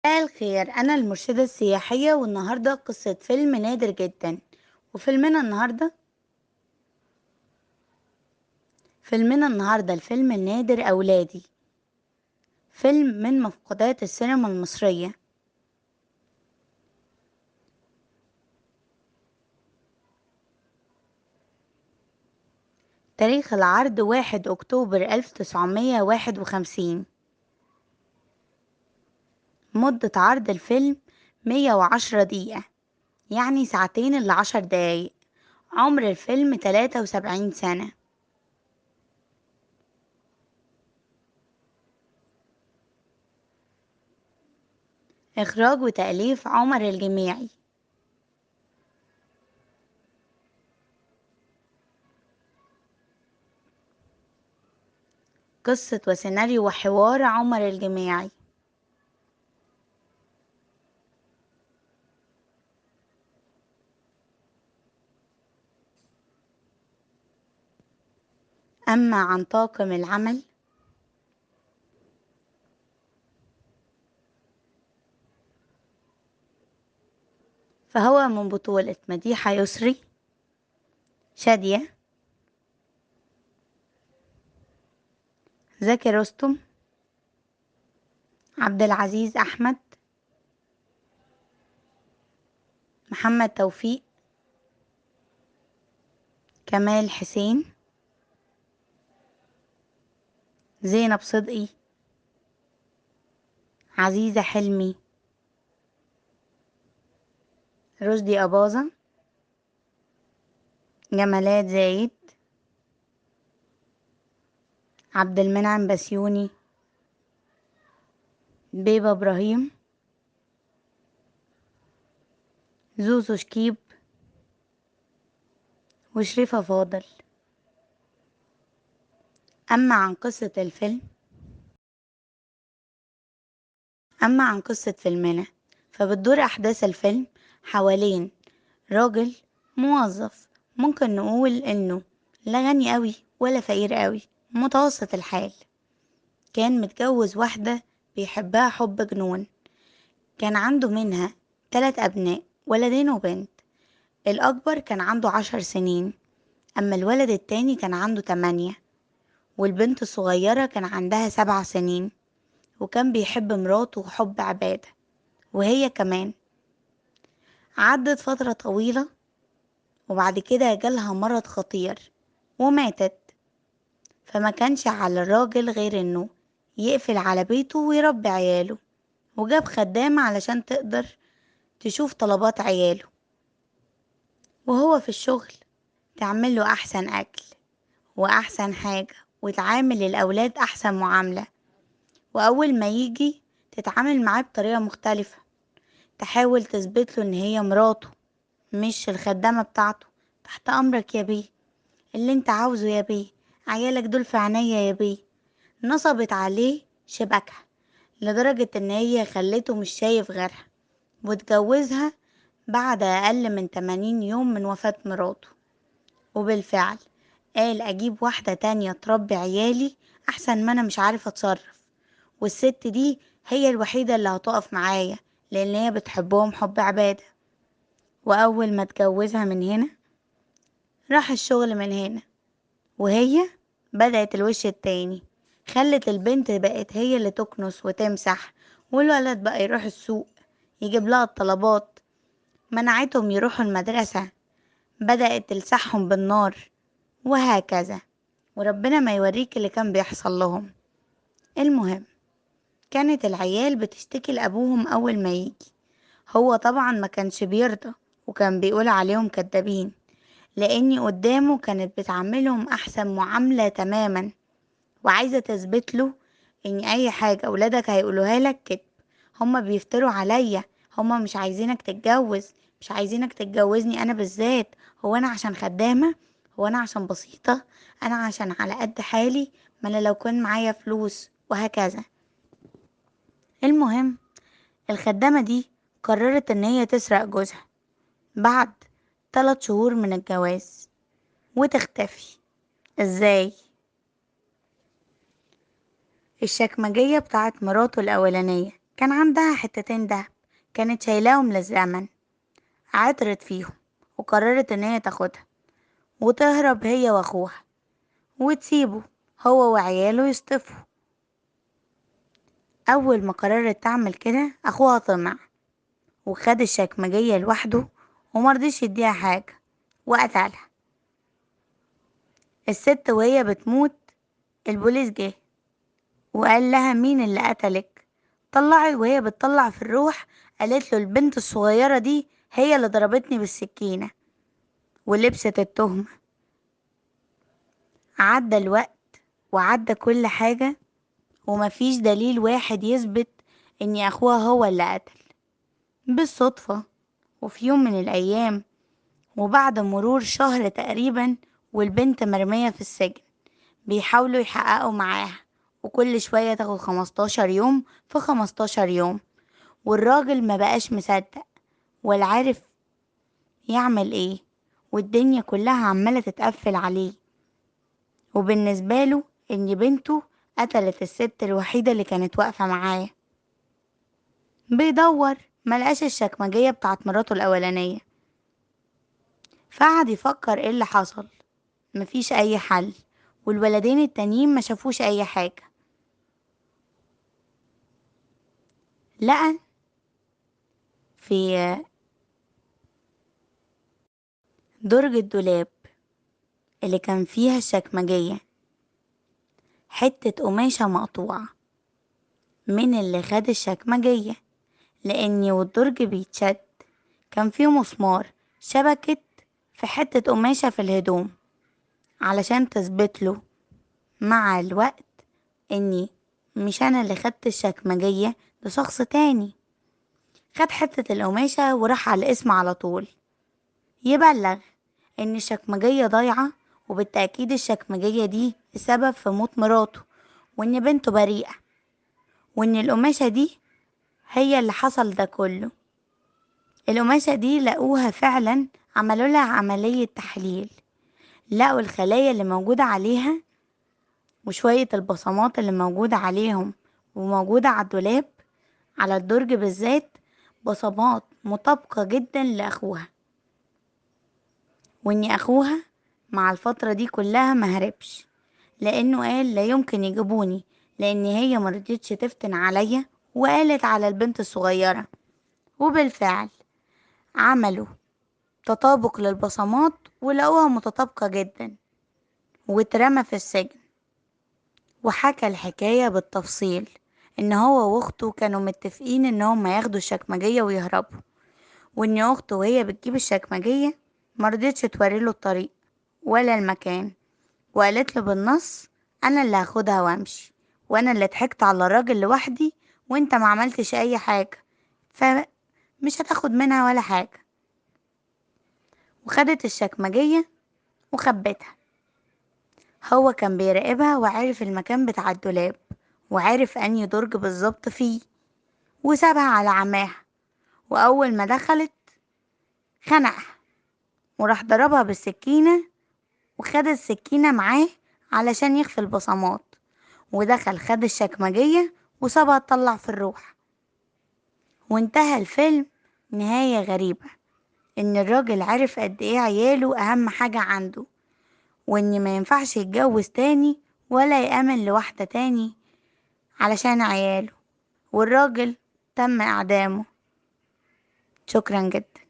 مساء الخير، أنا المرشدة السياحية، والنهاردة قصة فيلم نادر جدا. وفيلمنا النهاردة الفيلم النادر أولادي، فيلم من مفقودات السينما المصرية. تاريخ العرض 1 أكتوبر 1951. مدة عرض الفيلم 110 دقيقة، يعني ساعتين إلا 10 دقايق. عمر الفيلم 73 سنة. إخراج وتأليف عمر الجميعي. قصة وسيناريو وحوار عمر الجميعي. أما عن طاقم العمل، فهو من بطولة مديحة يسري، شادية، زكي رستم، عبد العزيز أحمد، محمد توفيق، كمال حسين، زينب صدقي، عزيزة حلمي، رشدي أباظة، جمالات زايد، عبد المنعم بسيوني، بيبة إبراهيم، زوزو شكيب، وشريفة فاضل. أما عن قصة فيلمنا، فبتدور أحداث الفيلم حوالين راجل موظف، ممكن نقول إنه لا غني قوي ولا فقير قوي، متوسط الحال. كان متجوز واحدة بيحبها حب جنون. كان عنده منها 3 أبناء، ولدين وبنت. الأكبر كان عنده 10 سنين، أما الولد التاني كان عنده 8، والبنت الصغيرة كان عندها 7 سنين. وكان بيحب مراته حب عبادة، وهي كمان. عدت فترة طويلة، وبعد كده جالها مرض خطير وماتت. فما كانش على الراجل غير انه يقفل على بيته ويربي عياله، وجاب خدامة علشان تقدر تشوف طلبات عياله، وهو في الشغل تعمل له احسن اكل واحسن حاجة، وتعامل الأولاد أحسن معاملة. وأول ما يجي تتعامل معاه بطريقة مختلفة، تحاول تثبت له إن هي مراته مش الخدامة بتاعته. تحت أمرك يا بيه، اللي انت عاوزه يا بيه، عيالك دول في عينيا يا بيه. نصبت عليه شبكها لدرجة إن هي خلته مش شايف غيرها، وتجوزها بعد أقل من 80 يوم من وفاة مراته. وبالفعل قال اجيب واحدة تانية تربي عيالي احسن ما انا مش عارف اتصرف، والست دي هي الوحيدة اللي هتقف معايا لان هي بتحبهم حب عبادة. واول ما اتجوزها من هنا راح الشغل من هنا، وهي بدأت الوش التاني، خلت البنت بقت هي اللي تكنس وتمسح، والولد بقى يروح السوق يجيب لها الطلبات. منعتهم يروحوا المدرسة، بدأت تلسعهم بالنار، وهكذا. وربنا ما يوريك اللي كان بيحصل لهم. المهم كانت العيال بتشتكي لأبوهم أول ما يجي. هو طبعا ما كانش بيرضى، وكان بيقول عليهم كدابين، لأني قدامه كانت بتعاملهم أحسن معاملة تماما، وعايزة تثبت له إن أي حاجة أولادك هيقولوها لك كدب، هما بيفتروا عليا، هما مش عايزينك تتجوز، مش عايزينك تتجوزني أنا بالذات، هو أنا عشان خدامة، هو أنا عشان بسيطة، أنا عشان على قد حالي، ما أنا لو كان معايا فلوس، وهكذا. المهم الخدامة دي قررت إن هي تسرق جوزها بعد 3 شهور من الجواز وتختفي. إزاي؟ الشكمجية بتاعت مراته الأولانية كان عندها حتتين دهب كانت شايلاهم للزمن، عثرت فيهم وقررت ان هي تاخدها وتهرب هي واخوها وتسيبه هو وعياله يصطفوا. اول ما قررت تعمل كده اخوها طمع وخد الشكمجية لوحده ومرضيش يديها حاجة وقتلها. الست وهي بتموت البوليس جه وقال لها مين اللي قتلك؟ طلعت وهي بتطلع في الروح قالت له البنت الصغيرة دي هي اللي ضربتني بالسكينة، ولبست التهمة. عدى الوقت وعدى كل حاجة ومفيش دليل واحد يثبت ان اخوها هو اللي قتل. بالصدفة وفي يوم من الايام وبعد مرور شهر تقريبا والبنت مرمية في السجن، بيحاولوا يحققوا معاها وكل شوية تاخد 15 يوم في 15 يوم، والراجل ما بقاش مصدق ولا عارف يعمل ايه، والدنيا كلها عمالة تتقفل عليه. وبالنسبة له ان بنته قتلت الست الوحيدة اللي كانت واقفة معاه. بيدور ملقاش الشكمجية بتاعت مراته الأولانية، فقعد يفكر ايه اللي حصل، مفيش اي حل، والولدين التانيين ما شافوش اي حاجة. لقى في درج الدولاب اللي كان فيها الشكمجية حتة قماشة مقطوعة من اللي خد الشكمجية، لأني والدرج بيتشد كان فيه مسمار شبكت في حتة قماشة في الهدوم علشان تثبت له مع الوقت اني مش انا اللي خدت الشكمجية، ده شخص تاني. خد حتة القماشة وراح على القسم على طول يبلغ ان الشكمجية ضايعة، وبالتأكيد الشكمجية دي السبب في موت مراته، وان بنته بريئة، وان القماشة دي هي اللي حصل ده كله. القماشة دي لقوها فعلا، عملوا لها عملية تحليل، لقوا الخلايا اللي موجودة عليها وشوية البصمات اللي موجودة عليهم وموجودة على الدولاب على الدرج بالذات، بصمات مطابقة جدا لأخوها، وإن أخوها مع الفترة دي كلها مهربش، لأنه قال لا يمكن يجيبوني، لأن هي مرضتش تفتن عليا وقالت على البنت الصغيرة. وبالفعل عملوا تطابق للبصمات ولقوها متطابقة جدا، واترمى في السجن. وحكى الحكاية بالتفصيل ان هو واخته كانوا متفقين ان هم ياخدوا الشكمجية ويهربوا، وان اخته وهي بتجيب الشكمجية مرضتش توريله الطريق ولا المكان، وقالت له بالنص انا اللي هاخدها وامشي، وانا اللي ضحكت على الراجل لوحدي وانت ما عملتش اي حاجة، فمش هتاخد منها ولا حاجة. وخدت الشكمجية وخبتها. هو كان بيراقبها وعارف المكان بتاع الدولاب وعارف انهي درج بالظبط فيه، وسابها على عماها. واول ما دخلت خنقها وراح ضربها بالسكينة، وخد السكينة معاه علشان يخفي البصمات، ودخل خد الشكمجية وسابها تطلع في الروح. وانتهى الفيلم نهاية غريبة، ان الراجل عرف قد ايه عياله اهم حاجة عنده، وان ما ينفعش يتجوز تاني ولا يأمن لواحدة تاني علشان عياله، والراجل تم اعدامه. شكرا جدا.